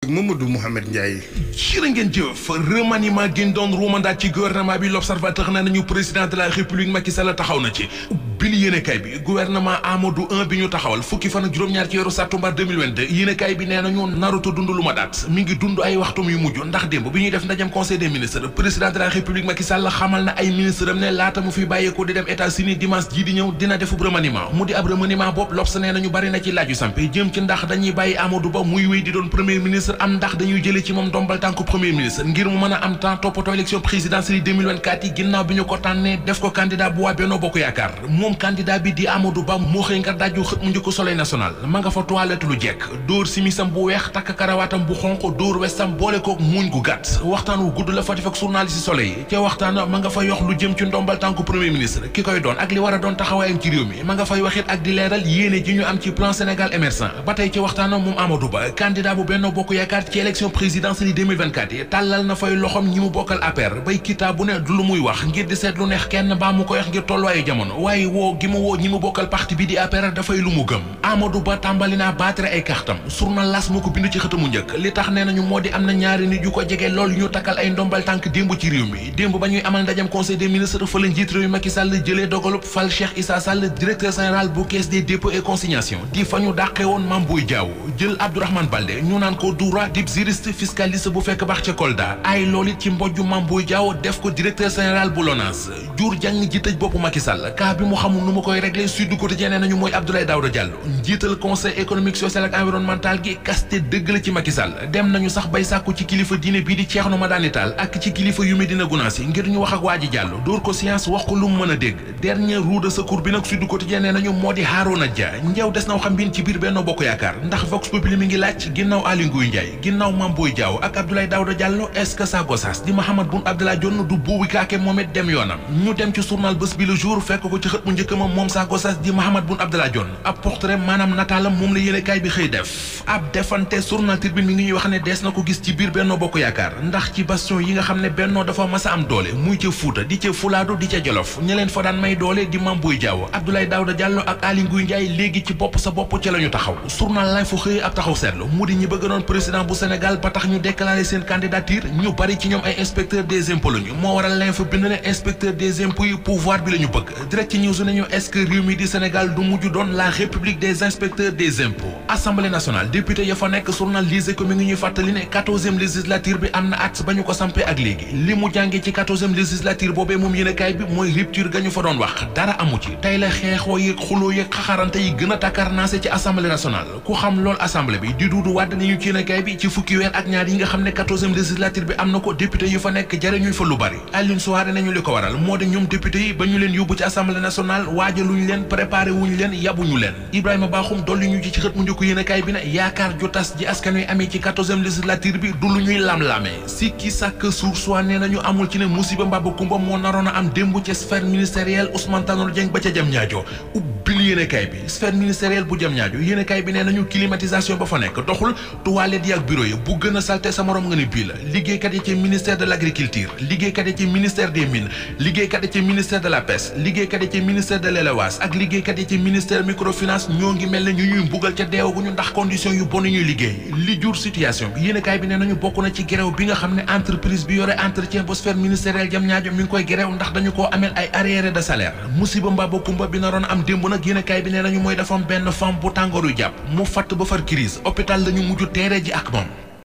Mamadou Mouhamed Ndiaye. jërë ngeen jëf remaniement gi doon ruumandaat ci gouvernement bi l'observateur na nañu président de la république Macky Sall taxaw na ci bili yéenekaay bi gouvernement Amadou 1 bi ñu taxawal fukki fan ak juróom-ñaar ci weeru sàttumbar 2022 yéenekaay bi nee nañu naruto dund lu ma daat mi ngi dund ay waxtum yu mujj ndax démb bi ñuy def ndajam conseil des ministres président de la république Macky Sall xamal na ay ministre am ne laata mu fi bàyyeeko di dem États-Unis dimanche ji di ñëw dina defub remaniement mu di ab remaniement boobu L'Obs nee nañu bari na ci laaju sampe jëm ci ndax dañuy bàyyi Amadou Ba muy wéy di doon premier ministre am ndax dañuy jëlee ci moom ndombal tànku premier ministre ngir mu mën a am temps toppatoo élection présidentielle 2024 yi ginnaaw bi ñu ko tànnee def ko candidat bu waa Benno Bokk Yaakaar moom candidat bi di Amadou Ba moo xëy nga dajju xët mu njëkk Soleil national ma nga fa toilette lu jekk dóor simisam bu weex takk karawaatam bu xonq dóor westam boole kook muuñ gu gàtt waxtaan wu gudd la fa def ak journaliste Soleil ca waxtaan ma nga fa yox lu jëm ci ndombal tànku premier ministre ki koy doon ak li war a doon taxawaayam ci réew mi ma nga fay waxit ak di leeral yéene ji ñu am ci plan Sénégal émergent ba tey ci waxtaan moom Amadou Ba candidat bu Benno Bokk Yaakaar ci élection présidentielle 2024 yi tàllal na fay loxom ñi mu bokkal APR bay kitaab bu ne du lu muy wax ngir di seet lu neex kenn baa mu koy wax ngir tolluwaayu jamono waaye woo gi mu woo ñi mu bokkal parti bi di APR dafay lu mu gëm Amadou Ba tàmbali naa battre ay kartam journal L'As moo ko bind ci xëtamu njëkk li tax nee nañu moo di am na ñaari nit yu ko jege lool yu ñu takkal ay ndombal tànk démb ci réew mi démb ba ñuy amal ndajam conseil des ministres fa la njiit réew mi Macky Sall jëlee dogalub fal Cheikh Issa Sall directeur général bu caisse des dépôts et consignation di fa ñu dàqe woon Mame Boye Diao jël Abdourahmane Baldé ñu naan ko Doura dib juriste fiscaliste bu fekk baax ca Kolda ay loolu it ci mbojju Mame Boye Diao def ko directeur général bu LONASE jur jàng ji tëj boppu Macky Sall cas bi mu xamul nu mu koy régler Sud Quotidien nee nañu mooy Abdoulaye Daouda Diallo njiital conseil économique social ak environnemental gi kaste dëgg la ci Macky Sall dem nañu sax bay sàkku ci kilifa diine bii di Thierno Madani Tall ak ci kilifa yu Medina Gounass ngir ñu wax ak waa ji Diallo dóor ko science wax ko lu mu mën a dégg dernier roue de secours bi nag Sud Quotidien nee nañu moo di Harouna Dia njeew des na xam bin ci biir Benno Bokk Yaakaar ndax Vox Populi mi ngi laaj ginnaaw Aly Ngouille Ndiaye ginnaaw Mame Boye Diao ak Abdoulaye Daouda Diallo est-ce que sa gossas di Mahammed Boun Abdallah Dionne du buubi kaake moom it dem yoonam ñu dem ci journal Bës Bi Le Jour fekk ko ci xët mu njëkk ma moom sa gossas di Mahammed Boun Abdallah Dionne ab portrait maanaam nataalam moom la yéenekaay bi xëy def ab defante journal Tribune mi ngi ñuy wax ne dees na ko gis ci biir Benno Bokk Yaakaar ndax ci bastion yi nga xam ne Benno dafa mas a am doole muy ca Fuuta di ca Fulaadu di ca Jolof ña leen fa daan may doole di Mame Boye Diao Abdoulaye Daouda Diallo ak Aly Ngouille Ndiaye léegi ci bopp sa bopp ca la ñu taxaw journal L'Info xëy ab taxaw seetlu mu di ñi bëgg doon président bu Sénégal ba tax ñu déclaré seen candidature ñu bari ci ñoom ay inspecteur des impôts lañu moo waral L'Info bind ne inspecteur des impôts yi pouvoir bi la ñu bëgg direct news nañu est-ce que réew mi di Sénégal du mujj doon la république des inspecteurs des impôts assemblée nationale député ya fa nekk journal Les Échos mi ngi ñuy fàttali ne 14e législature bi am na at ba ñu ko sampee ak léegi li mu jàngee ci 14e législature boobee moom yéenekaay bi mooy rupture ga ñu fa doon wax dara amu ci tey la xeexoo yeeg xuloo yeeg xaxarante yi gën a takkarnaase ci assemblée nationale ku xam lool assemblée bi di Doudou Wade ni ñu ci yéenekaay bi ci fukki weer ak ñaar yi nga xam ne 14e législature bi am na ko député yu fa nekk jariñuy fa lu bari Alioune Souaré nañu li ko waral moo di ñoom député yi ba ñu leen yóbbu ci assemblée nationale waajaluñu leen préparé wuñu leen yabuñu leen Ibrahima Bakhoum dolli ñu ci xët mu njëkk yéenekaay bi ne yaakaar ju tas ji askan wi amee ci 14e législature bi du lu ñuy lam-lamee sikki sàkk suur nee nañu amul ci ne musiba mbaba kumba moo naroon a am démb ci sphère ministérielle Ousmane Tanor Dieng ba ca jam ñaajo ubbil yéenekaay bi sphère ministérielle bu jam ñaajo yéenekaay bi nee nañu climatisation ba fa nekk doxul toilette yi ak bureau yi bu gën a salte sa morom nga ni bii la liggéeykat yi ci ministère de l'agriculture liggéeykat yi ci ministère des mines liggéeykat yi ci ministère de la pêche liggéeykat yi ci ministère de l'élevage ak liggéeykat yi ci ministère microfinance ñoo ngi mel ne ñu ñuy mbugal ca deewaguñu ndax condition yu bon ñuy liggéey li jur situation bi yéenekaay bi nee nañu bokk na ci grève bi nga xam ne entreprise bi yore entretien bu sphère ministérielle jam ñaajo mi ngi koy grève ndax dañu koo amel ay arriéré de salaire musiba mbaba kumba bi naroon am démb nag yéenekaay bi nee nañu mooy dafa am benn femme bu tàngooru jàpp mu fatt ba far crise hôpital lañu mujj teere ji ak moom